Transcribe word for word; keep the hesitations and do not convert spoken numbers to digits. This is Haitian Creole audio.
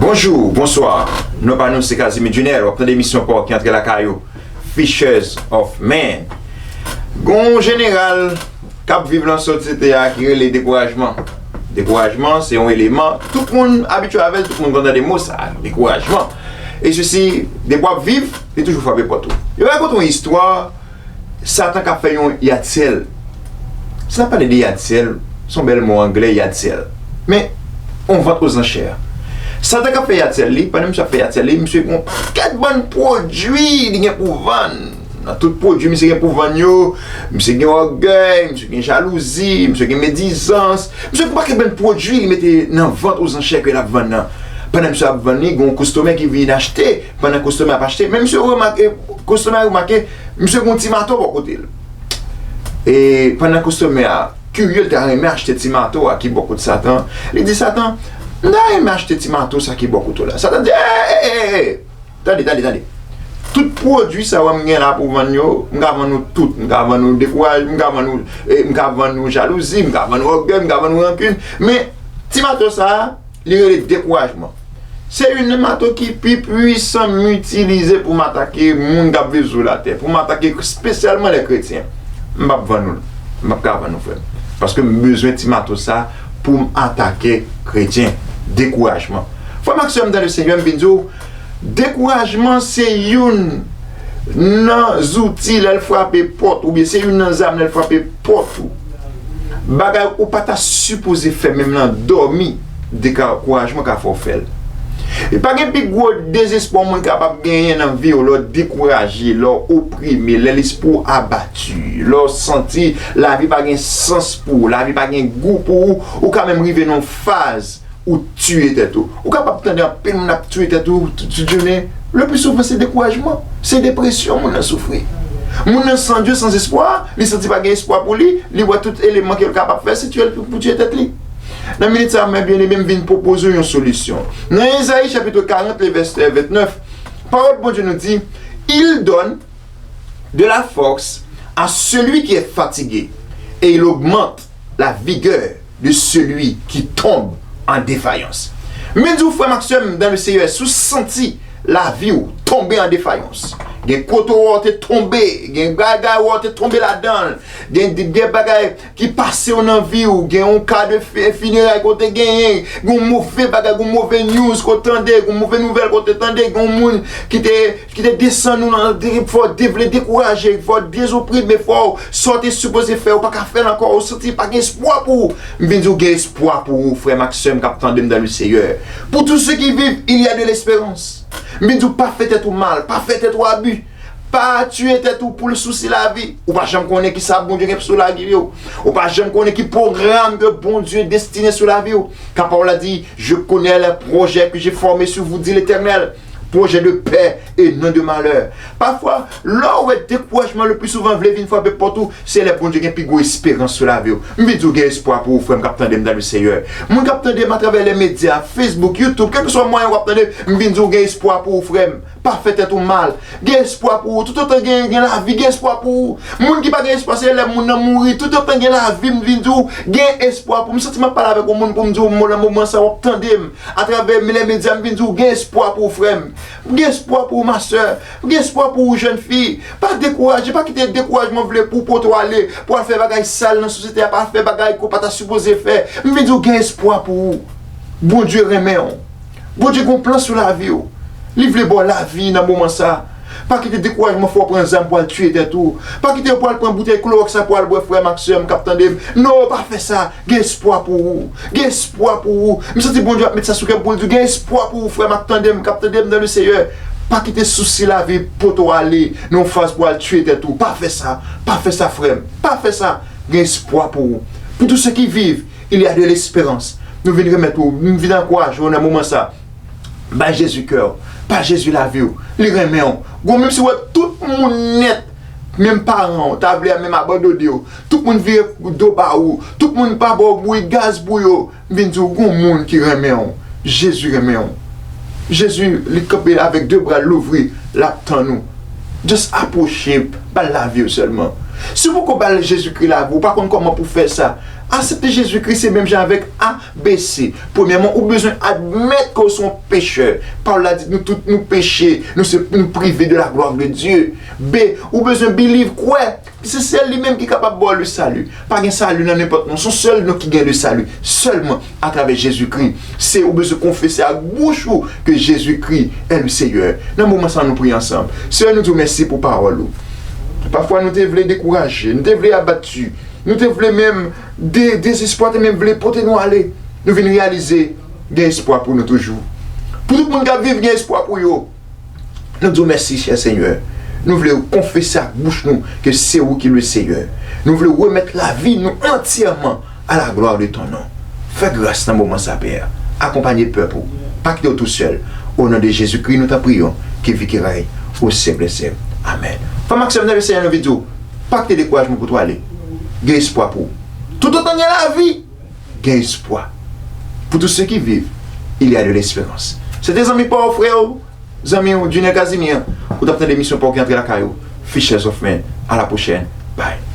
Bonjou, bonswa. Non pa nou se Casimir Junel. W ap tande emisyon pa w ki antre lakay ou, Fishers of Men. Gon jeneral k ap viv nan sosyete a ki rele dekourajman. Dekourajman se yon eleman tout moun abitye avè l, tout moun konn tande mo sa, dekourajman. E sesi, depi w ap viv, li toujou frape pòt ou. Yo rakonte yon istwa Satan k ap fè yon yad syèl. Si n ap pale de yad syèl, se yon bèl mo anglè, yad syèl. Men, yon vant ozanchè. Satan k ap fè yad syèl li, pandan misye ap fè yad syèl li, misye gen yon pakèt bann pwodui li gen pou vann. Nan tout pwodui misye gen pou vann yo, misye gen ògèy, misye gen jalouzi, misye gen medizans. Misye gen yon pakèt bann pwodui li mete nan vant ozanchè ke l ap vann nan. Pandan misye ap vann li, gen yon kostomè ki vin achte. Pandan kostomè ap achte, men misye remake, kostomè a remake, misye gen yon ti mato bò kote l. E pandan kostomè a kirye, l ta renmen achte ti mato a ki bò kot Satan. Li di Satan, "M ta renmen achte ti mato sa ki bò kote w la." Satan di, "Ey, ey, ey, ey, tande, tande, tande. Tout pwodui sa w wè m gen la pou vann yo, m ka vann ou tout. M ka vann ou dekouraj, m ka vann ou, eh, m ka vann ou jalouzi, m ka vann ou ògèy, m ka vann ou rankin. Men, ti mato sa a, li rele dekourajman. Se youn nan mato ki pi pwisan m itilize pou m atake moun k ap viv sou latè, pou m atake espesyalman lè kretyen. M p ap vann ou l. M p ap ka vann ou, frè m. Paske m bezwen ti mato sa pou m atake kretyen. Dekourajman." Frè m ak sè m dan le Senyè, m vin di w, dekourajman se youn nan zouti lè l frape pòt, oubyen se youn nan zam lè l frape pòt ou. Bagay ou pa ta sipoze fè menm nan dòmi, dekourajman ka fè w fè l. E pa gen pi gwo dezespwa yon moun kapab genyen nan vi w lè w dekouraje, lè w oprime, lè lespri w abati, lè w santi lavi pa gen sans pou ou, lavi pa gen gou pou ou, ou ka menm rive nan yon faz ou tiye tèt ou. Ou kapab tande anpil moun ap tiye tèt ou tout jounen. Le pli souvan se dekourajman, se depresyon moun nan soufri. Moun nan san Dye, san espwa, li santi pa gen espwa pou li, li wè tout eleman ke l kapab fè se tiye l pou tiye tèt li. Nan minit sa a, mè byeneme, m vin pwopoze w yon solisyon. Nan Ezayi chapit karant, le vèsè ventnèf, pawòl Bondye nou di, Il donne de la force à celui qui est fatigué, et il augmente la vigueur de celui qui tombe en défaillance. Men di w, frè m ak sè m dan le Seyè, si w santi lavi w tonbe an defayans, gen kote w te tonbe, gen bagay w te tonbe ladan l, gen, gen bagay ki pase w nan vi w, gen yon ka de fi- fineray ke w te genyen, gen yon move bagay, gen yon move news ke w tande, gen yon move nouvèl ke w te tande, gen yon moun ki te ki te desann ou nan, de- fò w te vle dekouraje, fò w dezoprime, fò w sa w te sipoze fè, ou pa ka fè l ankò, ou santi pa gen espwa pou ou. M vin di w gen espwa pou ou, frè m ak sè m k ap tande m dan le Seyè. Pour tous ceux qui vivent, il y a de l'espérance. M vin di w pa fè tèt ou mal, pa fè tèt ou abi. Pa tiye tèt ou pou sousi lavi. Ou pa janm konnen ki sa Bondye gen sou lavi w. Ou pa janm konnen ki pwogram ke Bondye destine sou lavi w. Ka pawòl la di, Je connais les projets que j'ai formés sur vous, dit l'Éternel. Projet de paix et non de malheur. Pafwa, lè w wè dekourajman le pli souvan vle vin frape pòt ou, se lè Bondye gen pi gwo esperans sou lavi w. M vin di w gen espwa pou ou, frè m k ap tande m dan le Seyè. Moun k ap tande m atravè lè medya, Facebook, YouTube, kèlkeswa mwayen w ap tande m, m vin di w gen espwa pou ou, frè m. Pa fè tèt ou mal. Gen espwa pou ou. Toutotan gen, gen lavi, gen espwa pou ou. Moun ki pa gen espwa, se lè moun nan mouri. Toutotan gen lavi, m vin di w, gen espwa pou ou. M santi m ap pale avèk yon moun pou m di w, mo- nan moman sa, w ap tande m. Atravè lè medya, m vin di w, gen espwa pou ou, frè m. Gen espwa pou ou, ma sè. Gen espwa pou ou, jèn fi. Pa dekouraje, pa kite dekourajman vle pou pote w ale, pou al fè bagay sal nan sosyete a, pa fè bagay ke w pa ta sipoze fè. M vin di w, gen espwa pou ou. Bondye renmen w. Bondye gen yon plan sou lavi w. Li vle ba w lavi nan moman sa. Pa kite dekourajman fè w pran zam pou al tiye tèt ou. Pa kite yo pou al pran boutèy klowòks la pou al bwè, frè m ak sè m k ap tande m. Non, pa fè sa. Gen espwa pou ou. Gen espwa pou ou. M santi Bondye ap met sa sou kè m pou l di w gen espwa pou ou, frè m ak tande m k ap tande m dan le Seyè. Pa kite sousi lavi pote w ale nan yon faz pou al tiye tèt ou. Pa fè sa. Pa fè sa, frè m. Pa fè sa. Gen espwa pou ou. Pour tous ceux qui vivent, il y a de l'espérance. Nou vin remèt ou, m vin ankouraje w nan moman sa. Bay Jezi kè w. Bay Jezi lavi w. Li renmen w. Gon menm si w wè tout moun nèt, menm paran w ta vle menm abandone w. Tout moun vire do ba ou. Tout moun pa ba w bouyi gaz pou yo. M vin di w, gon moun ki renmen w. Jezi renmen w. Jezi, li kanpe avèk de bra l louvri, l ap tann ou. Just apwoche, ba l lavi w sèlman. Si w poko ba l Jezikri lavi w, ou pa konn kòman pou fè sa, Aksepte Jezikri se menm jan avèk A B C. Premyèman, ou bezwen admèt ke w se yon pechè. Pawòl la di nou tout nou peche, nou se nou prive de la gloire de Dieu. B, ou bezwen believe, kwè. Se sèl li menm ki kapab ba w le salut. Pa gen salut nan nenpòt non. Se yon sèl non ki gen le salut. Sèlman atravè Jezikri. Se ou bezwen konfese ak bouch ou ke Jezikri est le Seigneur. Nan moman sa nou priye ansanm. Seyè, nou di w mèsi pou pawòl ou. Pafwa nou te vle dekouraje, nou te vle abati, nou te vle menm de, dezespwa te menm vle pote nou ale. Nou vin reyalize gen espwa pou nou toujou. Pou tout moun k ap viv, gen espwa pou yo. Nou di w mèsi, chè Senyè. Nou vle konfese ak bouch nou ke se ou ki le Seyè. Nou vle remèt lavi nou antyèman à la gloire de ton nom. Fè gras nan moman sa, Pè. Akonpanye pèp ou. Pa kite w tousèl. O non de Jezikri, nou ta priye w, ki viv, ki rèy o syèk dè syèk. Amèn. Frè m ak sè m nan le Senyè, nou vle di w, pa kite dekourajman pote w ale. Gen espwa pou ou. Toutotan gen lavi, gen espwa. Pour tous ceux qui vivent, il y a de l'espérance. Se te zanmi pa w, frè w, zanmi w, Junior Casimir. Ou t ap tande emisyon pa w ki antre lakay ou, Fishers of Men. À la prochaine. Bye.